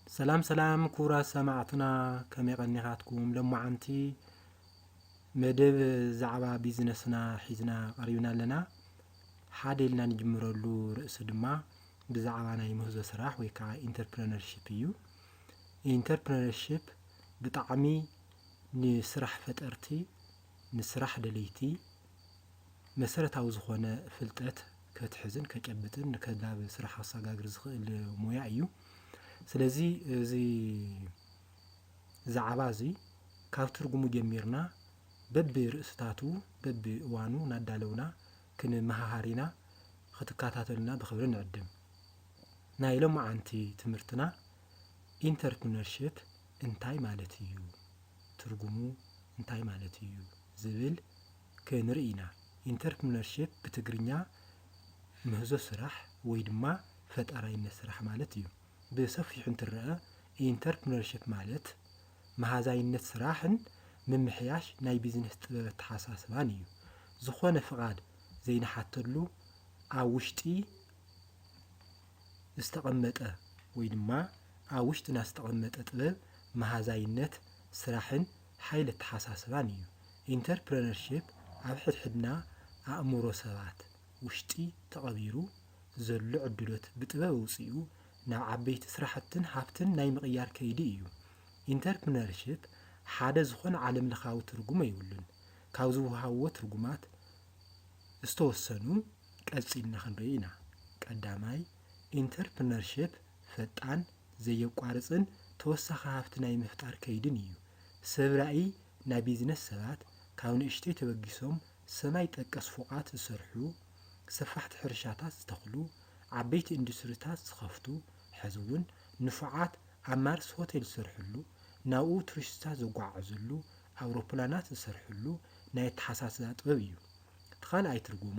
ሰላም ሰላም ክቡራት ሰማዕትና፣ ከመይ ቀኒኻትኩም? ሎማዓንቲ መደብ ዛዕባ ቢዝነስና ሒዝና ቀሪብና ኣለና። ሓደ ኢልና ንጅምረሉ ርእሲ ድማ ብዛዕባ ናይ ምህዞ ስራሕ ወይ ከዓ ኢንተርፕረነርሺፕ እዩ። ኢንተርፕረነርሺፕ ብጣዕሚ ንስራሕ ፈጠርቲ፣ ንስራሕ ደለይቲ መሰረታዊ ዝኾነ ፍልጠት ከትሕዝን ከጨብጥን ንከላብ ስራሕ ኣሰጋግር ዝኽእል ሞያ እዩ። ስለዚ እዚ ዛዕባ እዚ ካብ ትርጉሙ ጀሚርና በቢ ርእስታቱ በቢ እዋኑ እናዳለውና ክንመሃሃር ኢና፣ ክትከታተሉና ብኽብሪ ንዕድም። ናይ ሎማዓንቲ ትምህርትና ኢንተርፕርነርሺፕ እንታይ ማለት እዩ፣ ትርጉሙ እንታይ ማለት እዩ ዝብል ክንርኢ ኢና። ኢንተርፕርነርሺፕ ብትግርኛ ምህዞ ስራሕ ወይ ድማ ፈጣራይነት ስራሕ ማለት እዩ። ብሰፊሑ እንትረአ ኢንተርፕርነርሺፕ ማለት መሃዛይነት ስራሕን ምምሕያሽ ናይ ቢዝነስ ጥበብ ኣተሓሳስባን እዩ። ዝኾነ ፍቓድ ዘይንሓተሉ ኣብ ውሽጢ ዝተቐመጠ ወይ ድማ ኣብ ውሽጥና ዝተቐመጠ ጥበብ መሃዛይነት ስራሕን ሓይሊ ኣተሓሳስባን እዩ። ኢንተርፕረነርሺፕ ኣብ ሕድሕድና ኣእምሮ ሰባት ውሽጢ ተቐቢሩ ዘሎ ዕድሎት ብጥበብ ኣውፂኡ ናብ ዓበይቲ ስራሕትን ሃፍትን ናይ ምቕያር ከይዲ እዩ። ኢንተርፕረነርሺፕ ሓደ ዝኾነ ዓለም ለኻዊ ትርጉም የብሉን። ካብ ዝወሃብዎ ትርጉማት ዝተወሰኑ ቀፂልና ክንርኢ ኢና። ቀዳማይ፣ ኢንተርፕረነርሺፕ ፈጣን፣ ዘየቋርፅን ተወሳኺ ሃፍቲ ናይ ምፍጣር ከይድን እዩ። ሰብ ራእይ ናይ ቢዝነስ ሰባት ካብ ንእሽተይ ተበጊሶም ሰማይ ጠቀስ ፎቓት ዝሰርሑ፣ ሰፋሕቲ ሕርሻታት ዝተኽሉ፣ ዓበይቲ ኢንዱስትሪታት ዝኸፍቱ፣ ሕዚ እውን ንፉዓት ኣብ ማርስ ሆቴል ዝሰርሕሉ፣ ናብኡ ቱሪስታት ዘጓዓዕዝሉ፣ ኣውሮፕላናት ዝሰርሕሉ ናይ ኣተሓሳስባ ጥበብ እዩ። እቲ ካልኣይ ትርጉሙ፣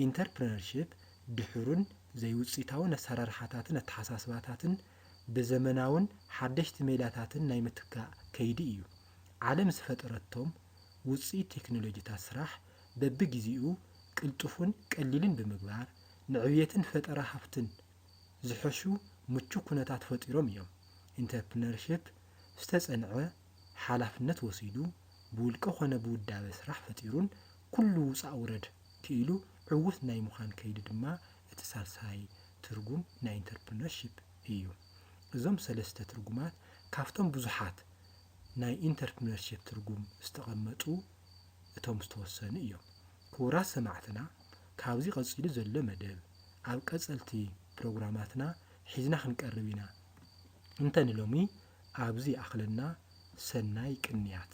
ኢንተርፕረነርሺፕ ድሑርን ዘይውፅኢታውን ኣሰራርሓታትን ኣተሓሳስባታትን ብዘመናውን ሓደሽቲ ሜላታትን ናይ ምትካእ ከይዲ እዩ። ዓለም ዝፈጠረቶም ውፅኢት ቴክኖሎጂታት ስራሕ በብግዜኡ ቅልጡፍን ቀሊልን ብምግባር ንዕብየትን ፈጠራ ሃፍትን ዝሕሹ ምቹ ኩነታት ፈጢሮም እዮም። ኢንተርፕረነርሺፕ ዝተፀንዐ ሓላፍነት ወሲዱ ብውልቀ ኮነ ብውዳበ ስራሕ ፈጢሩን ኩሉ ውፃእ ውረድ ክኢሉ ዕዉት ናይ ምዃን ከይዲ ድማ እቲ ሳልሳይ ትርጉም ናይ ኢንተርፕረነርሺፕ እዩ። እዞም ሰለስተ ትርጉማት ካብቶም ብዙሓት ናይ ኢንተርፕረነርሺፕ ትርጉም ዝተቐመጡ እቶም ዝተወሰኑ እዮም። ክቡራት ሰማዕትና፣ ካብዚ ቀፂሉ ዘሎ መደብ ኣብ ቀፀልቲ ፕሮግራማትና ሒዝና ክንቀርብ ኢና። እንተ ንሎሚ ኣብዚ ይኣኽለና። ሰናይ ቅንያት።